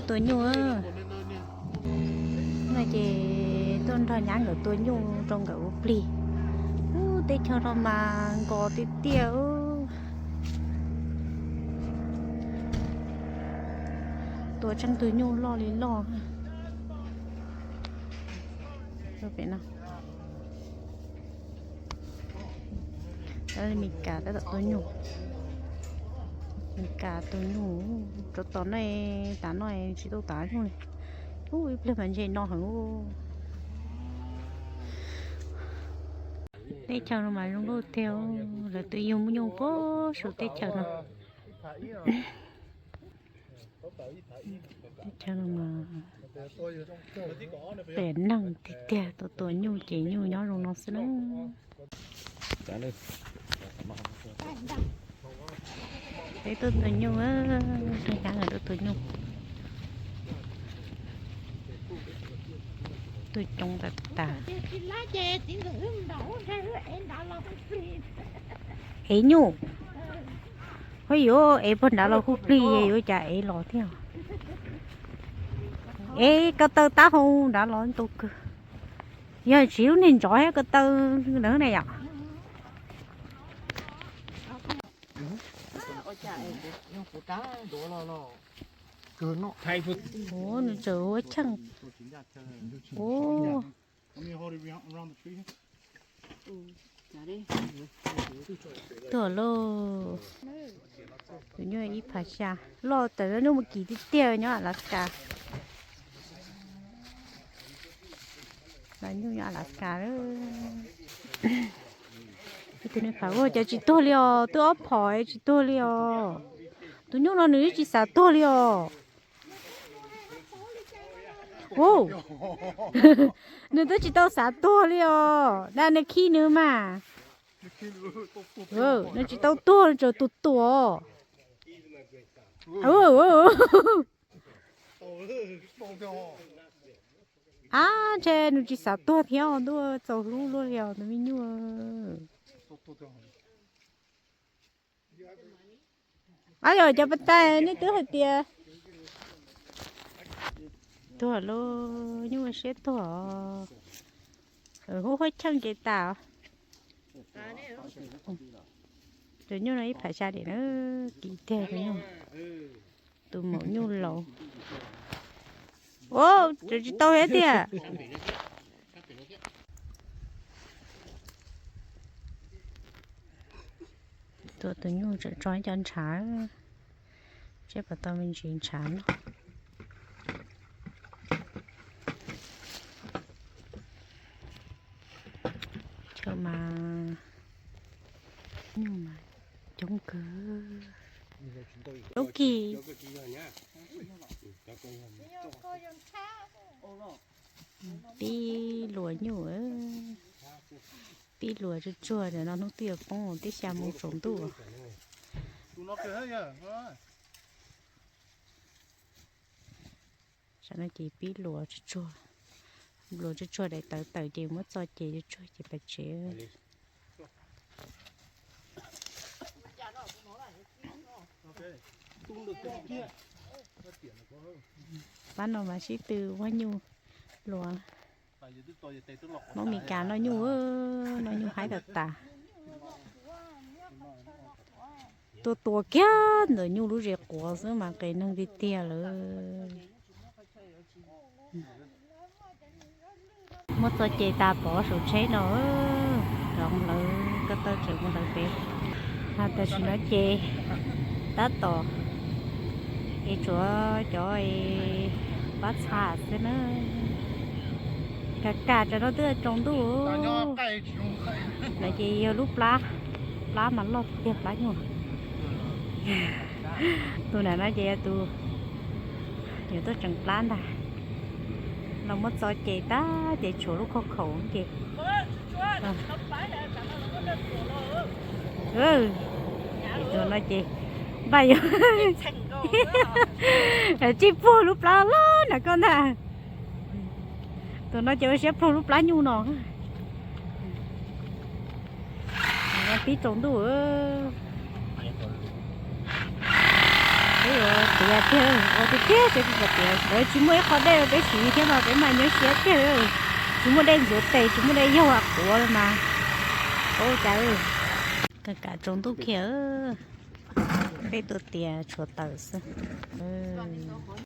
Tua nyuj. No ces tuaj nrog nyab nkawd tua nyuj rau nkawd ua plig. Ub, teb chaws no mas nkos tiag tiag. Tua tseeb tug nyuj loj li loj. Pem no, Meskas tab tom tua nyuj. Meskas tua nyuj, rau tom no, tas no tsis tau tav nyuj li. Ub, ib pliag mas ntshe no heev. Teb chaws no mas zoo nkauj tiag, lawv twb yug nyuj puag saum teb chaws no. Teb chaws no mas pem neeg tiag tiag, tua tua nyuj ces nyuj nyob zoo no xwb na. Peb tuaj tua nyuj, peb nyab nkawd tuaj tua nyuj. Tuaj coob tas tas. Ev nyuj. Ua yuav ev puag nrad los kuj plig, yuav cas ev los thiab. Ev ko taw tab hau nrad los ntau kawg. Yog tsis lub niag ntsov thiab ko taw ntawd na yom. Ua, nws tseem ua cheej. Ua, tuag lauj. Tus nyuj ib phav xya, loj tawm nyuj mus kim tiag tiag nyob Alaska. Los nyuj nyob Alaska. Tus niag phav ua cas tsis tuag li os, twb ob phom tsis tuag li os. Tus nyuj no nws twb tsis xav tuag li os. Ua, nws twb tsis tau xav tuag li os, dab nws khi nws mas. Nws tsis tau tuag, nws tsuas tus tuam. Ab, ntshe nws tsis xav tuag thiab, ntuj, txaus hlub luaj li os tus me nyuj. Ab, yog cov pas tais nej twb hais tias tuag lauj, nyuj ua siab tuag. Hub huab cheej ces tas. Tus nyuj no ib phav xya dim na, kim tiag tus nyuj. Tus maum nyuj laus. Ua, tseem tsis tau thiab tiag. Tua tus nyuj tseem tso ib co ntshav, seb puas tau me ntsis ntshav noj. Chaw mas nyuj mas coob kawg. Lub kis pib luas nyuj, pib luas tsuag tsuag no, hnub twb yuav poob, twb xya moo tsaus ntuj. Tam no ces pib luas tsuag tsuag, luas tsuag tsuag daim tawv tawm ces muab txo ces tsuag tsuag ces pais tsev. Pab no mas sib tw muab nyuj luas. Hmoob Mes Kas noj nyuj, noj nyuj haib tas tas. Tua tua kiag ntawm nyuj lub zes quav xwb mas qias neeg tiag tiag lawm. Muab txo ces tas pov saum tsheb no, los lawv ko taw tseem mus lawv pem. Tam sim no ces tab tom es tsuav cov pab txha xwb na. Kas kas tsam no twb tsaus ntuj. No ces yog lub plab, plab mas loj tiag plab nyuj. Tus nram no ces yog tus yuav tuaj tseem plab ntag. Los muab txo ces tag ces tshuav lub khauj khaum ces. Tus no ces npaj yuav tsij puag lub plab loj nram koj ntag. Tus no ces ua siab pluag lub plab nyuj no. Pib tsaus ntuj, peb yuav Tiag tiag, ua tiag tiag, peb pom tias lawv tsis muaj ib qho dej rau peb siv thiab mas peb mas nyuaj siab tiag. Tsis muaj dej ntxuav tes, tsis muaj dej yaug quav los mas, ua cas kam kam tsaus ntuj kiag, peb tuaj tias tshuav taws xwb.